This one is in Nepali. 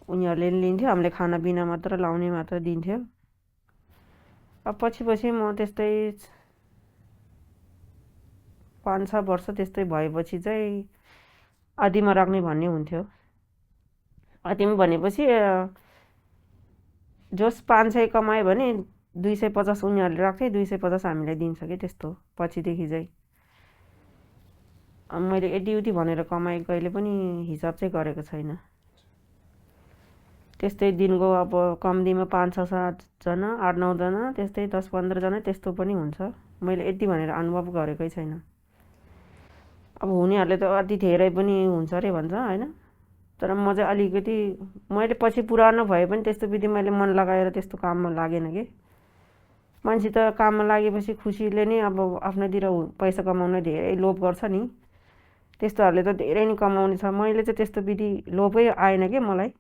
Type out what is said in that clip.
उनीहरूले नि लिन्थ्यो, हामीले खानापिना मात्र लाउने मात्र दिन्थ्यो। अब पछि म त्यस्तै 5-6 वर्ष त्यस्तै भएपछि चाहिँ आदिमा राख्ने भन्ने हुन्थ्यो। आदिमा भनेपछि जोस 500 कमायो भने 250 उनीहरूले राख्थे, 250 हामीलाई दिन्छ कि त्यस्तो पछिदेखि चाहिँ। मैले यति उति भनेर कमाएको कहिले पनि हिसाब चाहिँ गरेको छैन। त्यस्तै दिनको अब कम्तीमा 5-6 जना 8-9 जना त्यस्तै 10-15 जना त्यस्तो पनि हुन्छ। मैले यति भनेर अनुभव गरेकै छैन। अब हुनेहरूले त अति धेरै पनि हुन्छ अरे भन्छ होइन, तर म चाहिँ अलिकति मैले पछि पुरानो भए पनि त्यस्तो विधि मैले मन लगाएर त्यस्तो काममा लागेन कि। मान्छे त काममा लागेपछि खुसीले नै अब आफ्नोतिर पैसा कमाउन धेरै लोभ गर्छ नि, त्यस्तोहरूले त धेरै नै कमाउने छ। मैले चाहिँ त्यस्तो विधि लोभै आएन कि मलाई।